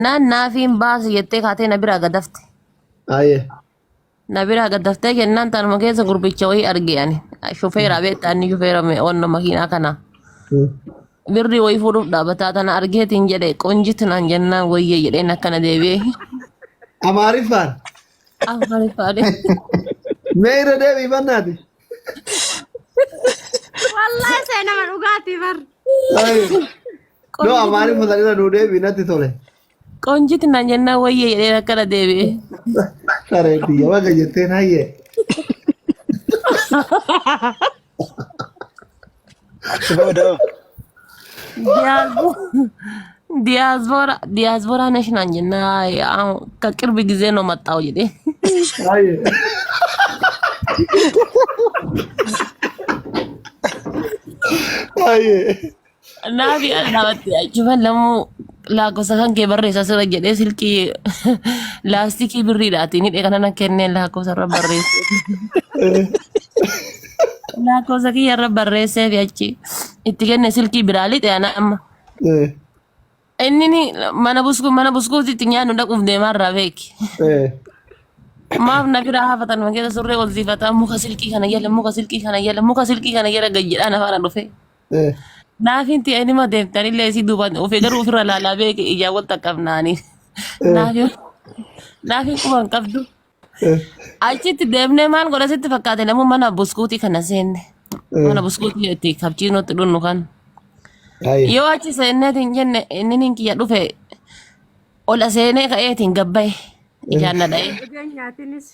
Naan naafiin baasi jettee kaatee na biraa gadafte. Aye. Na biraa gadaftee jennaan tanuma keessa gurbicha wayii arge ani. Shufeera beektaa inni shufeera wanno makiinaa kana. Birrii wayii fuudhuuf dhaabataa tana argeetiin jedhe qonjitu naan jennaan wayyee jedheen akkana deebi'ee. Amaariffaan. Amaariffaan. Mee irra deebii bannaati. Wallahi seenama dhugaatii bar. Aye. No Amaariffa san irra nuu deebii natti tole. Qonjiti naan jennaan wayyee jedheen akkana deebi'e. Saree biyya baga jetteen hayyee. Booda Diyaaspoora diyaaspoora ነሽ naan jennaan ከቅርብ ጊዜ ነው መጣው jedhee. Hayyee. Hayyee. Naafi dhaabatte achuman lamuu lakkoofsa kan kee barreessa sirra jedhee silkii laastikii birriidhaatiin hidhee kana na kennee lakkoofsa irra barreesse. Lakkoofsa kiyya irra barreessee fi achi itti kenne silkii biraa lixe ana amma. Inni ni mana busku mana buskuutitti nyaannu dhaquuf deemaa irraa beeki. Maaf na biraa hafatan ma keessa surree ol siifataa muka silkii kana jala muka silkii kana jala muka silkii kana jala gad jedhaa na faana dhufe. Naafiin ti'a inni ma deemtanillee isii duubaan ofii garuu ofirra laalaa beeke ijaa wal xaqqabnaani. Naafiin naafiin quba hin qabdu. Achitti deemnee maal godha sitti fakkaate namuu mana buskuutii kana seenne. Mana buskuutii itti kapchiinootti dhunnu kan. Yoo achi seenneetiin jenne inni nin kiyya dhufe Ola seenee ka'eetiin gabbaye. Ijaan na dha'ee. Dhugeen nyaatinis.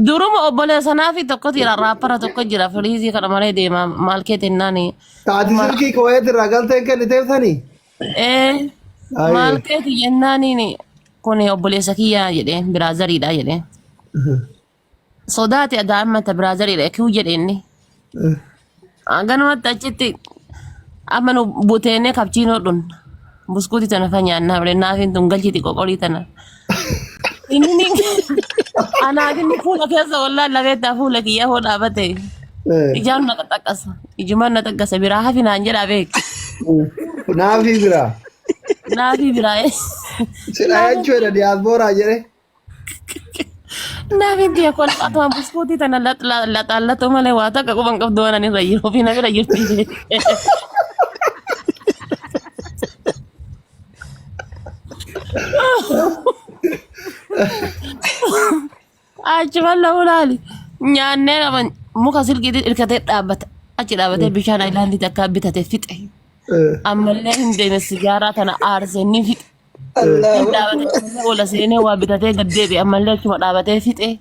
Duruma obboleessa naafi tokko jira raappara tokko jira firiizii kana malee deema maal kee tennaani. Taati silkii Kuwait irraa galteen kenniteef sanii? Ee maal keeti jennaaniin kun obboleessa kiyyaa jedheen biraazariidha jedheen. Sodaate adaa amma ta biraazariidha kiu jedhe inni. Ganumatti achitti amma nu buteenee kapchiinoo dhunna. Buskuutii tana fa nyaannaa malee naafiin tun galchiti qoqolii tana. Inni ni anaaf inni fuula keessa wallaan lafeettaa fuula kiyya hoo dhaabate. Ijaan na xaqqasa. Ijumaan na xaqqasa biraa hafi naan jedhaa beek. Naafii biraa. Naafii biraa. Sidha jechuudha diyaaspooraa jedhe. Naafin tiya kolfaatuma buskuutii tana laxaallatoo malee waa takka quban qabdu waan ani irra jiru ofii na bira jirti. Achuma lamu laali. Nyaannee nama muka silkiitiin hirkatee dhaabbata. Achi dhaabatee bishaan ayilaandii takka bitate fixe. Ammallee hin deeme sigaaraa tana aarsee ni fixe. Allahu Dhaabatee ola seenee waa bitatee gad deebi'e ammallee achuma dhaabatee fixe.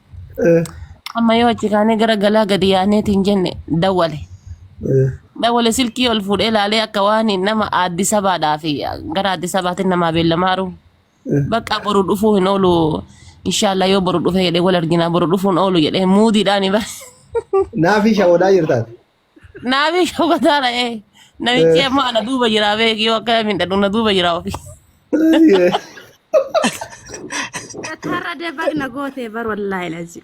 Amma yoo achi kaanee gara galaa gadi yaaneetiin jenne dawwale. Dawwale silkii ol fuudhee ilaalee akka waan nama Addis Abaadhaa fi gara Addis Abaatiin namaa beellamaaru. Bakka boru dhufuu hin oolu. Inshaallah yoo boru dhufe jedhee wal arginaa boru dhufuu hin oolu jedhee muudiidhaan bara. Naafii shawadaa jirtaati. Naafi shawwataa dha'ee. Namichi amma ana duuba jira beeki yoo akka miidhagdu na duuba jira ofii. Har'a deebaq na gootee bar wallaahi lazim.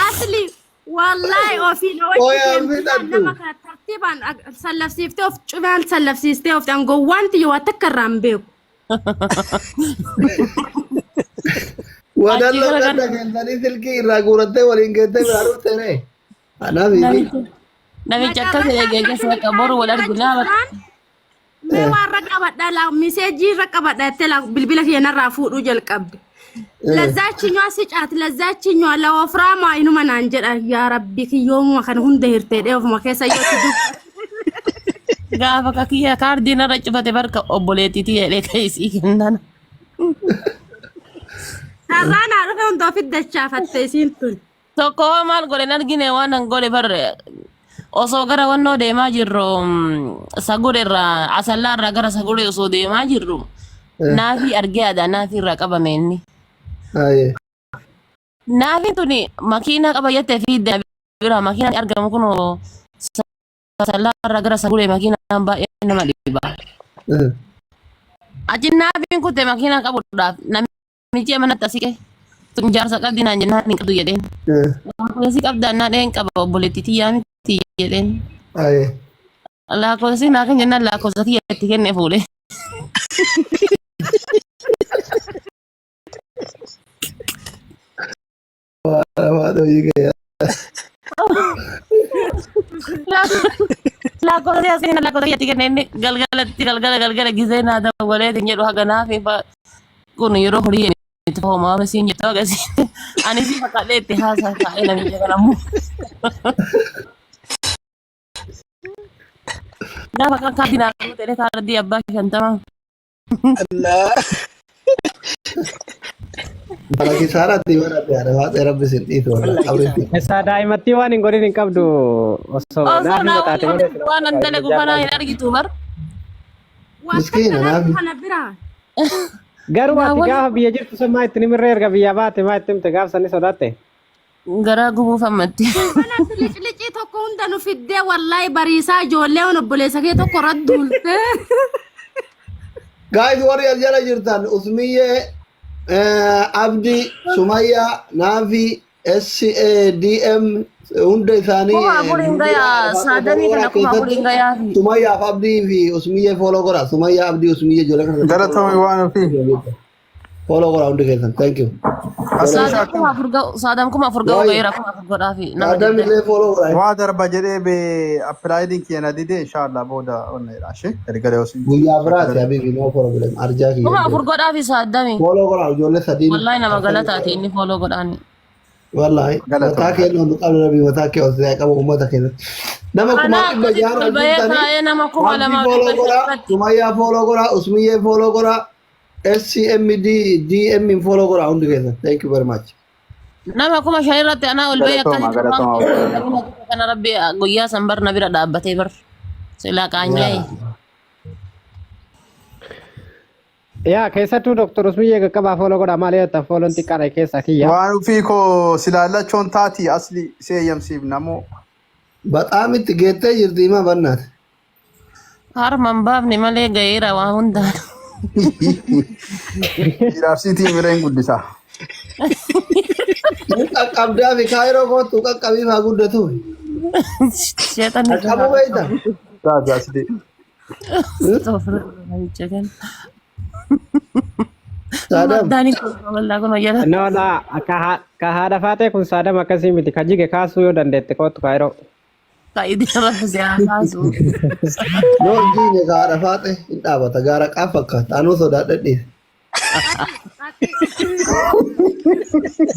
Asli wallaahi ofiin Qoya hojii deemtinaan fixattu. nama kana tartiibaan sallafsiiftee of cumaan sallafsiistee of gowwaan tiyya waa takka irraa hin beeku. Wadalloo Achi gara ganda keessanii silkii irraa guurattee waliin geettee biraa dhufte ree. Kanaaf ifi. Namichi namichi akkas eegee bakka boru wal arginaa bakka. Mee waan irra qabadha laa miseejii irra qabadha jettee laa bilbila kiyya narraa fuudhuu jalqabde. Lazzaachinyoo si caati lazzaachinyoo la ofraamaa inuma naan jedha yaa rabbi kiyyoomuma kana hunda hirteedhee ofuma keessa yoo itti dubba. Gaafa kakiyya kaardii narra cufate barka obboleettiitii jedhee keessii kennan. Carraa naa dhufe hunda ofitti dachaafatte isiin tun. Tokko hoo maal godhe hin argine waan an godhe barre osoo gara wannoo deemaa jirru sagure irraa asallaa irraa gara sagure osoo deemaa jirru naafii argee aadaa naafii irraa qabame inni. Aye. Naafiin tuni makiinaa qaba jettee fi bira makiinaan argamu kun asallaa irraa gara saguree makiinaan baay'ee nama dhiba. Achi naafiin kutte makiinaa qabuudhaaf namichi manatti asiqe tun jaarsa qabdi naan jennaan hin qabdu jedheen. Obboleessi qabdaa naan een qaba obboleettii tiyyaa miti jedheen. Aye. Lakkoofsi naa kan jennaan lakkoofsa kiyya itti kenne fuudhe. Waan hojii kee. Lakkoofsi as kenna lakkoofsa kiyya itti kenne inni galgalatti galgala galgala gisee naa dawwalee hin jedhu haga naaf kun yeroo horii itti homaa masiin jettu agarsiise. Ani si fakkaadhee itti haasaa taa'ee namicha kana immoo. Gaafa kan kaardii naa kennu ta'ee kaardii abbaa 50. Allah. Bara kisaaraatti baradhe haadha waaxee rabbi sin dhiisu wallah qabritti. Isaa daa'imattii waan hin godhin hin qabdu osoo Osoo naaf naa hima taate waliin malee waan an dalagu kanaa hin argitu bar. Waan Miskiina takka naafi. kana biraa. Garuu Naa ati waliin gaafa biyya jirtu sun maa itti nimirree erga biyyaa baate maa itti himte gaaf sani sodaatte. Garaa gubuuf ammatti. Mana biliclicii tokko hunda nu fiddee wallaahi bariisaa ijoollee waan obboleessa kee tokko irratti duulte. Guys warri as jala jirtan Usmiyyee Abdi Sumayyaa Naafi S A D M hunda isaanii 4000 gayaa saadamii kana 4000 gayaa fi. Sumayyaa fi Abdii fi Usmiyyee follow godha. Sumayyaa Abdii Usmiyyee ijoollee kana. Galatoomi waan ofii. Follow godha hundi keessan. Thank you. Asii Saadam shaakkan 4000 ga'u saadam 4000 ga'u Waayee. ga'eera 4000 godhaa fi nama Saadam digdama. illee follow godha. waa darba jedhee be appilaayidiin kiyya na dide inshallah booda onna jedha ishee gargara yoo sin Guyyaa biraati habibi no problem. Arjaa kiyya. 4000 godhaa fi saadami. Follow godha ijoollee sadiin. Wallahi nama galataati inni follow godhaani. Wallahi mataa Galatoomi. kee nu qabna rabbi mataa kee ol siyaa qabu uummata keenya. Nama Anaa kumaa dhibba akkasitti jahan ol ol bahee jirtanii taa'ee nama kuma Abdii lamaaf follow dhibba godha, shan irratti. Sumayyaa follow godha, Usmiyyee follow godha, SCMD DM follow godha hundi keessan. Thank you very much. Nama 5000 irratti anaa ol bahee Galatooma akkasitti waan galatooma. kana rabbi guyyaa san bar na bira dhaabbatee bar. Silaa qaanyaa'e. Yaa keessattuu Dr. Usmiyyee qaqqabaa follow godha maal yoo ta'u follow'n xiqqaadha keessa kiyya. Waan ofii koo silaallachoon taati asli si eeyyamsiif namoo. Baxaam itti geettee jirti himaa bannaati. Harma hin baafne malee ga'eera waa hundaan. Dhiiraaf siitii mira hin guddisa. Hin qaqqabdaa fi kaayiroo kootu qaqqabii haa guddatu. Sheexanni Qaqqabuu beekta. Taati asli. Saadam. Maddaan waldaa kun hojjeta. No la ka haadha faatee kun saadam akkasii miti ka jige kaasuu yoo dandeette kootu kaayiroo. Faayidaa rabbi si haa kaasu. Yoo hin jiine ka haadha faaxe hin dhaabata gaara qaaf fakkaata anuu sodaadhe dhiise.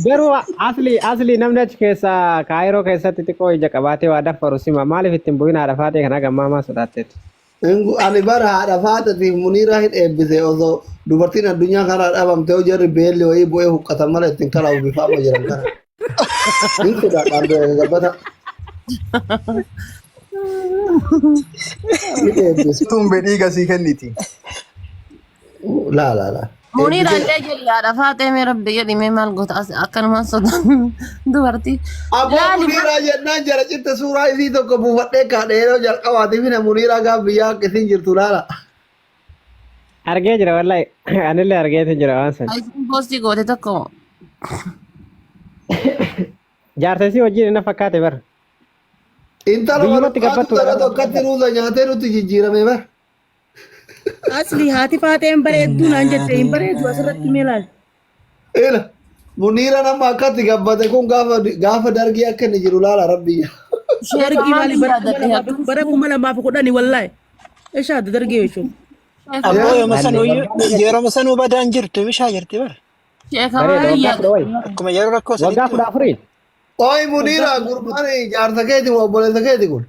Garuu asli asli namni achi keessa kaayiroo keessatti xiqqoo ija qabaatee waa daffaru sima maaliif ittiin bu'in haadha faatee kana gammaa maa sodaatteetu. Ani bara haadha faaxetiif Muniiraa hin eebbise osoo dubartiin addunyaa kanaa dhabamte hoo jarri beelli wayii bu'ee huqqatan malee ittiin kala'u bifa amma jiran kana. Hin sodaadhaan gabbata. Hin eebbise. Tun bedhii gasii kenniti. Laa laa laa. Muniira Eebbisee. illee jedhi haadha faaxee mee rabbi jedhi mee maal goota as akkanumaan sodaan dubartii. Abbaa Laali Muniiraa jennaan jara citte suuraa isii tokko buufadhee kaadhe yeroo jalqabaatiif hina Muniiraa gaaf biyyaa akka isin jirtu laala. Argee jira wallahi anillee argeetin jira waan san. Isin poostii goote tokko Jaarsa isii wajjin na fakkaate bara. Intala Biyyumatti walukkaatu gabbattu tana tokkotti ruuza nyaatee nutti jijjiirame bara. Asli haati faaxee hin bareedduu naan jette hin bareeddu asirratti mee laal. Ila Muniira nama akkatti gabbate kun gaafa gaafa dargii akka inni jiru laala rabbi. Dargii Sheeka maali maaliin bara yaadadhe bara 2010 wallaahi. Eshaadda dargii jechuun. Abboo yeroo sanuu yeroo sanuu badaan jirtu bishaa jirti bara. Sheeka Bareeda maaliin waggaa kudha wayi. yaadadhe Akkuma yeroo rakkoo Waggaa sanitti 14. Ooyi Muniira gurbaan jaarsa keeti moo obboleessa keeti kun?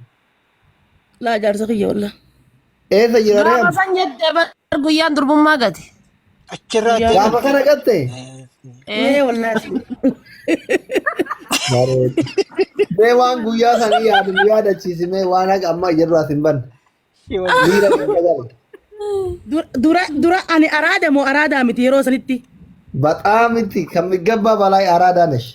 Laa jaarsa kiyya wallah. Eessa jira Gaafa reem? san jette bar guyyaan durbummaa gate. achirraa Guyyaa Gaafa kana gatte? Ee wallahi. Bareeda. Mee waan guyyaa sanii yaadu nu yaadachiisi mee waan haga ammaa jedhu as hin banne. Miira keessa gale. Dura dura ani araada moo araadaa miti yeroo sanitti. Baxaamitti kan migabbaa balaay araadaa nesh.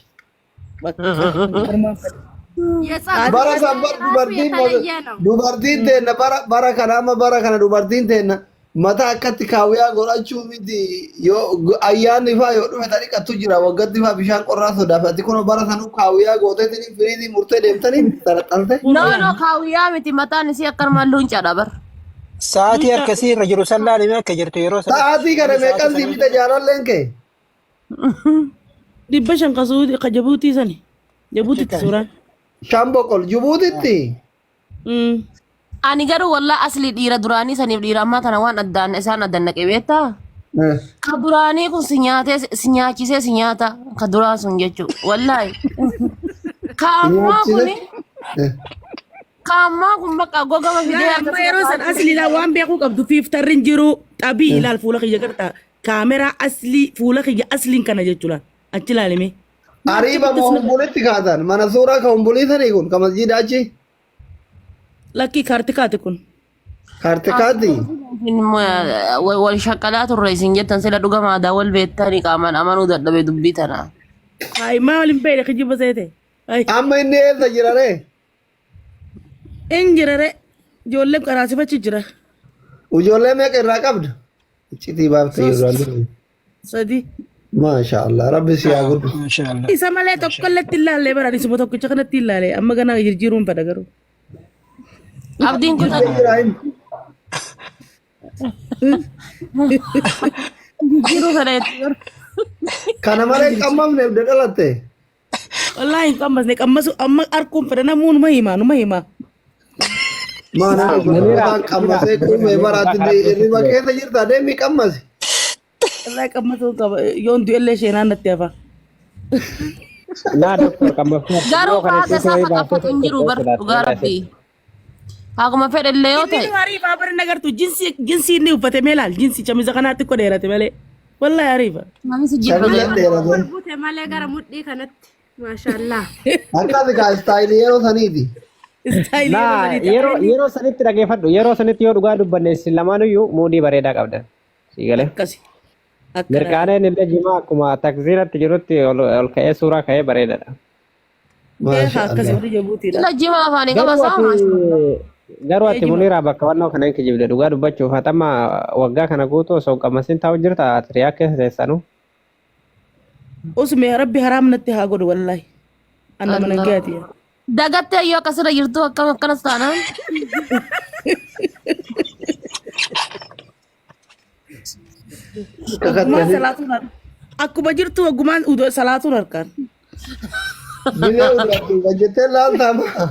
የጸጉር Bara san bar ራሱ dubartiin የተለየ ነው። dubartiin teenna bara bara kana amma bara kana dubartiin teenna Mataa akkatti kaawwiyaa godhachuu miti yoo ayyaanni faa yoo dhufe tariqattu jira waggatti faa bishaan qorraa sodaaf ati kun bara sanuu kaawwiyaa gooteetiin firiizii murtee deemtanii xaraxalte. No no kaawwiyaa miti mataan isii akkanumaan luuncaadha bar. Sa'aatii harkasii irra jiru san laalime akka jirtu yeroo sanatti. Sa'aatii kana meeqan sii bita jaalalleen kee? 500 ka Suudii ka Jabuutii sani. Jabuutitti suuraan. Shan boqol Jibuutitti. Ani garuu wallah asli dhiira duraanii saniif dhiira ammaa tana waan addaan isaan addan naqe beektaa? Ka duraanii kun si nyaatee si nyaachisee si nyaata ka duraa sun jechuudha. Wallaahi. Ka ammaa kuni ka ammaa kun bakka gogama fidee Laal amma yeroo san asli ilaal waan beekuu qabdu fiiftarri hin jiru xabii ilaal fuula kiyya gartaa kaameraa aslii fuula kiyya asliin kana jechuudha achi ilaalime. Ariiba moo humbulitti kaatan mana suuraa ka humbulii sanii kun ka masjiida achi Lakkii kaartikaati kun. kaartikaati. Wal shaqqalaa turre isin jettan sila dhugama aadaa wal beektanii qaamaan amanuu dadhabe dubbii tana. Hayi maal hin beekne kijiba seete. Hayi Amma inni eessa jira ree? hin jira re ijoolleen qaraasifachi jira. Ijoollee meeqa irraa qabda? Iccitii baafte yeroo Sos sadi. Maasha Allah rabbi si haa guddisu. Maashaallah. Isa malee tokko illee itti ilaalle bara isuma tokkicha kanatti ilaale amma ganaa jijjiiruun fedha garuu. Abdiin Jibbee kutan jira inni. jijjiiruu fedha jetti garuu. Kana malee hin qammamne edda dhalatte. Wallaahi hin qammasne qammasu amma arkuun fedha namuu numa hima numa hima. Maa nama Munira, gurgurtaan qammasee quufee baraatti hirriba keessa jirta deemii qammasi. Wallaahi qammasuu qaba yoon du'ellee sheenaan natti hafa. Naa doktor qammaftuu Garuu yoo kana haga itti isaa wayii baastee faqaffatu hin jiru bar qopheessu dhugaa laata rabbii. Haguma fedhellee yoo Inni ta'e. nu ariifa bara nagartu jinsi jinsi inni uffate mee laal jinsi chamiza kanaatti ko dheerate malee. Wallaahi ariifa. Namni si jibba Shamila beeku. dheerate. Ol bute malee gara mudhii kanatti. Maashaallah. Akkaati kaa istaayilii yeroo saniiti. Istaayilii yeroo Naa saniiti. yeroo yeroo sanitti dhageeffadhu yeroo sanitti yoo dhugaa dubbanne isin lamaanuyyuu muudii bareedaa qabdan. Sii galee. Akkasi. Akkana. Mirqaaneen illee jimaa akkuma takziiratti jirutti ol ol ka'ee suuraa ka'ee bareedaadha. Maasha Akkasi Allah. warri Jabuutiidha. Sila jimaa afaanii qaba Garuu saa ati maashaa. garuu ati Ee jima. Muniraa bakka wannoo kana hin kijibde dhugaa dubbachuuf haxama waggaa kana guutuu osoo hin qammasiin taa'u jirta ati riyaa keessa teessanuu. Usme rabbi haraam natti haa godhu wallaahi. Anna mana Allah. gaati. Dagattee yoo akkasirra jirtu akkam akkanas taanaan. Ogummaan salaatuun akkuma jirtu ogummaan udo salaatuun harkaan. Bilee udaatu jettee laaltaa maa.